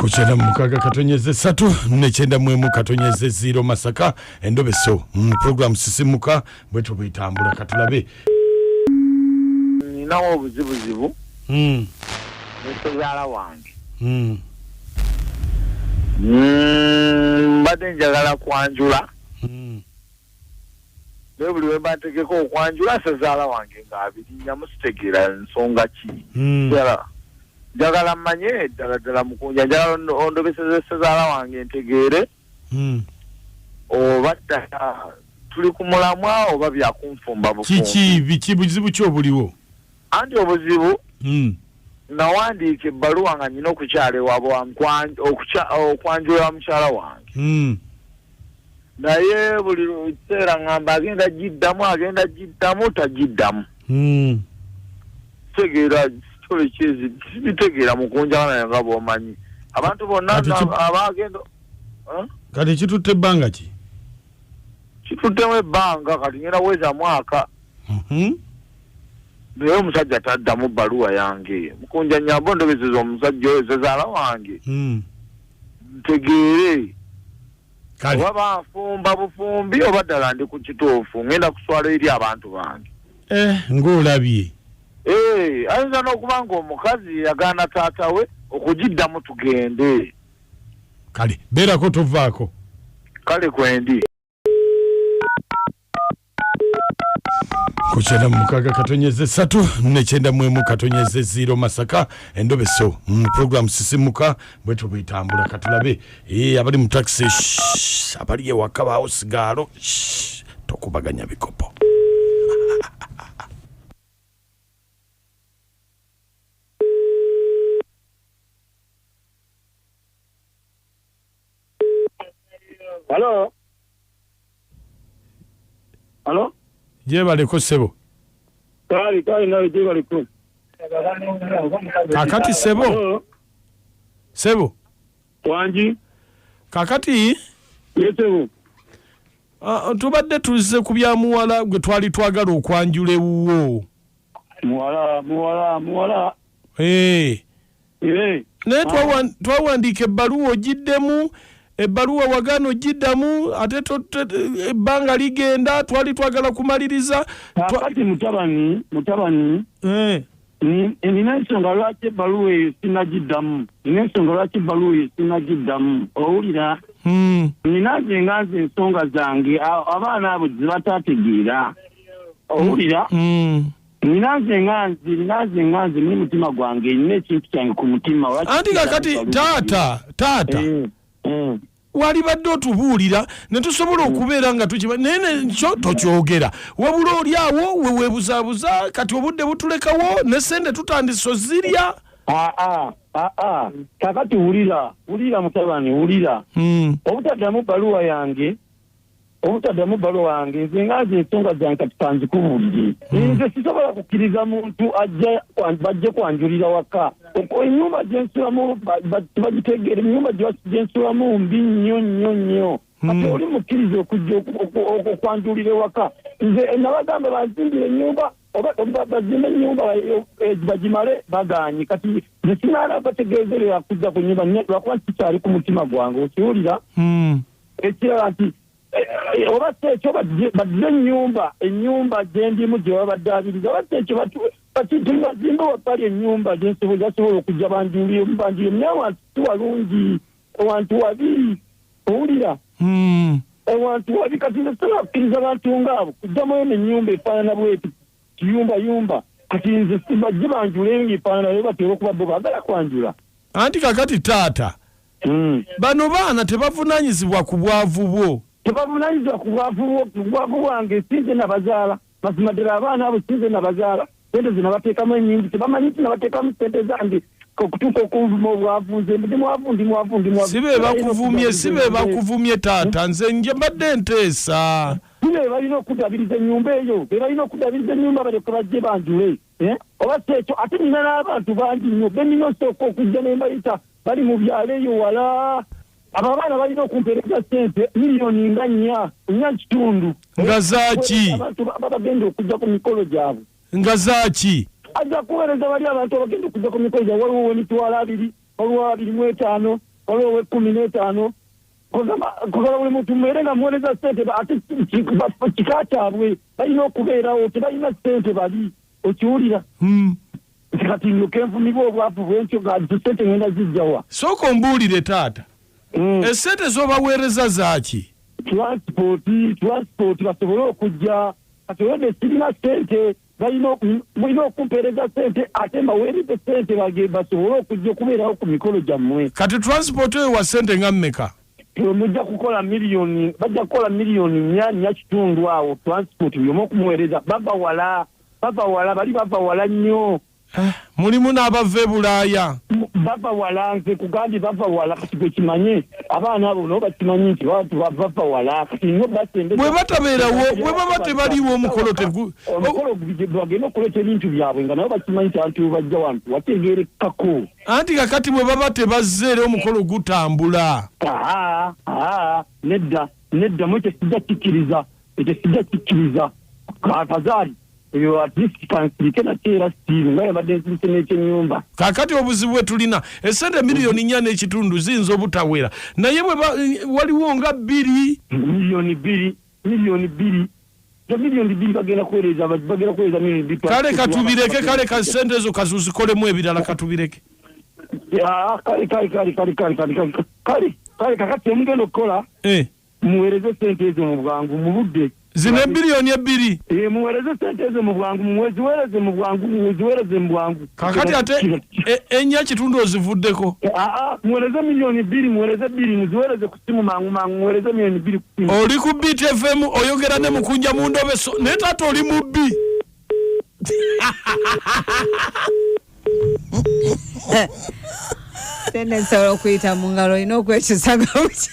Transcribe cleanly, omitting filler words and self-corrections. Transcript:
Ku 96.3 990 Masaka endobeso mu program Sisimuka bwetyo bwetambula. Katulabe. Ninawo obuzibuzibu ne ssezaala wange. Mbadde njagala kwanjula, naye buli wemba ntegeka okwanjula, ssezaala wange ng'abirinyamu. Sitegeera nsonga ki. Njagala mmanye ddala ddala, mukunja, njagala ondobeseze ssezaala wange ntegeere oba ddala tuli ku mulamwa oba byakunfumba bufumbi. Kiki, biki, buzibu ki obuliwo? Anti obuzibu, nawandiika ebbaluwa nga nyina okukyala ewaabwe okwanjula mukyala wange, naye buli kiseera ŋŋamba agenda giddamu, agenda giddamu, tagiddamu. Tegeera kitole kyezi sibitegeera, mukunjala, naye nga bw'omanyi abantu bonna Kati abagenda. Huh? Kati kitutte ebbanga ki? Kituttemu ebbanga, kati ngenda weza mwaka, naye omusajja taddamu bbaluwa yange. Mukunja, nyamba ondobeseza omusajja oyo sezaala wange, ntegeere Kale. oba banfumba bufumbi oba ddala ndi ku kituufu. Ngenda kuswala eri abantu bange. Eh, ng'olabye. Eh, ayinza n'okuba nga omukazi yagaana taata we okugiddamu tugende. Kale, beerako, tovaako. Kale, kwendi. Ku 96.3 91.0 Masaka endobeso mu program Sisimuka bwetyo bwetambula. Katulabe. Eh, abali mu taxi, shh, abali ewaka baawo sigaalo, shh, tokubaganya bikopo. Halo? Halo? Gyebaleko, ssebo. Kali kali, nawe gyebaliko. Kakati ssebo. Halo? Ssebo. Wangi? Kakati. Ye ssebo. Tubadde tuzze ku bya muwala gwe twali twagala okwanjula ewuwo. Muwala, muwala, muwala. Eh. Eh. Naye twawandiika ebbaluwa, ogiddemu ebbaluwa, wagaana ogiddamu, ate ebbanga ligenda, twali twagala kumaliriza. Kakati mutabani, mutabani. Eh. Nina ensonga lwaki ebbaluwa eyo sinagiddamu. Nina ensonga lwaki ebbaluwa eyo sinagiddamu. Owulira? Nina nze nga nze ensonga zange abaana abo ze bataategeera. Owulira? Nina nze nga nze, nina nze nga nze muli mutima gwange, nina ekintu kyange ku mutima. Lwaki Anti kakati siddamu taata, taata, Eh, eh. walibadde otubuulira ne tusobola okubeera nga tukiba, naye nekyo tokyogera, wabula oli awo weweebuzaabuza. Kati obudde butulekawo ne sente tutandise ozirya. Aa, aa, kakati wulira, wulira mutabani, wulira. Obutaddamu bbaluwa yange, obutaddamu bbaluwa yange, nze nga nze ensonga zange kati kanzikubuulire. Nze sisobola kukkiriza muntu ajja bajje kwanjulira waka. Ennyumba gye nsulamu tebagitegeera. Ennyumba gye nsulamu mbi nnyo nnyo nnyo. Kati oli mukkiriza okujja okwanjulira ewaka? Nze nabagamba banzimbire ennyumba oba bazimbe ennyumba bagimale, bagaanye. Kati nze sinaala bategeezerera kujja ku nnyumba lwakuba kikyali ku mutima gwange, okiwulira? Ekirala nti oba si ekyo, bazze ennyumba gye ndimu gye babaddaabiriza, oba si ekyo bazimbe wabbali ennyumba gyensobola okujja banjulire banjulire, naye awantu si walungi, ewantu wabi, owulira? Ewantu wabi. Kati nze sobola kukkiriza bantu ngaabo kujjamu eno ennyumba efaanana bweti, kiyumbayumba. Kati nze bajje banjule nga efaanana, naye bateera okuba bo baagala kwanjula. Anti kakati taata, bano baana tebavunaanyizibwa ku bwavu bwo. Tebavunanyizibwa ku bwavu bwange. Sinze nabazaala, mazima ddala abaana abo sinze nabazaala. Sente ze nabateekamu enyingi, tebamanyi nti nabateekamu sente zange okutuuka okunvuma obwavu. Nze ndi mwavu, ndi mwavu, ndi mwavu. Si be bakuvumye, si be bakuvumye taata, nze nje mbadde nteesa. Si be balina okudabiriza ennyumba eyo, be balina okudabiriza ennyumba, balyoke bajje banjule. Eh? Oba si ekyo, ate nina n'abantu bangi nnyo be nina osooka okujja ne mbayita, bali mu byalo eyo wala. Abo abaana balina okumpeereza sente miliyoni nga 4, 4.5. Nga zaaki? Abantu bagenda okujja ku mikolo gyabwe. Nga zaaki? Ajja kuweereza bali abantu abagenda okujja ku mikolo gyabwe. Waliwo ow'emitwalo 20, waliwo 25. Waliwo ow'e 15. Kugamba buli muntu mubeere nga muweereza ssente, ate kika kyabwe balina okubeerawo, tebalina ssente bali, okiwulira? Nti kati nyoka envumibwa obwavu bwentyo, nga ssente ngenda zijjawa? Sooka ombuulire, taata. Esente z'obaweereza zaaki? Transport, basobole okujja. Kati olwedde sirina ssente, mulina okumpeereza ssente, ate mbaweereze ssente basobole okujja okubeerawo ku mikolo gyammwe. Kati transport oyo wa ssente nga mmeka? Mujja kukola miliyoni, bajja kukola miliyoni 4, 4.5 awo, transport buli omu okumuweereza. Bava wala, bava wala, bali bava wala nnyo. Eh, mulimu n'abava e Bulaaya? Bava wala, nze kugambye bava wala. Kati gwe kimanye, abaana abo nabo bakimanyi nti bantu bava wala. Kati nyo basembeza. Bwe batabeerawo, bwe baba tebaliiwo, omukolo tegu Omukolo bagenda okuleeta ebintu byabwe nga nabo bakimanyi nti abantu bajja wantu wategerekako. Anti kakati bwe baba tebazze, era omukolo gutambula. Aa, aa, nedda, nedda, mu ekyo sijja kikkiriza, ekyo sijja kikkiriza. Kafazaali ebyo, at least kansirike nakyo, era still nga yabadde nsirise n'ekyennyumba. Kakati obuzibu bwe tulina, esente miliyoni 4.5 ziyinza obutawera, naye bwe waliwo nga 2. Miliyoni 2, miliyoni 2, za miliyoni 2 bagenda kuweereza miliyoni 2. Kale katubireke, kale ka sente ezo kazuzikolemu ebirala, katubireke. Ah, kale, kale, kale, kale, kale, kale, kale, kale, kale. Kakati emugenda okukola, muweereze sente ezo mu bwangu, mu budde. Zino ebiliyoni 2? Eh, muweereze sente ezo mu bwangu, muziweereze mu bwangu, muziweereze mu bwangu. Kakati ate 4.5 ozivuddeko. Aa, muweereze miliyoni 2, muweereze 2, muziweereze ku simu mangu mangu, muweereze miliyoni 2 ku simu. Oli ku Beat FM, oyogera ne Mukunja mu ndobeso, naye taata oli mubbi. Sente nsobola okuyita mu ngalo, olina okwekyusa nga buki.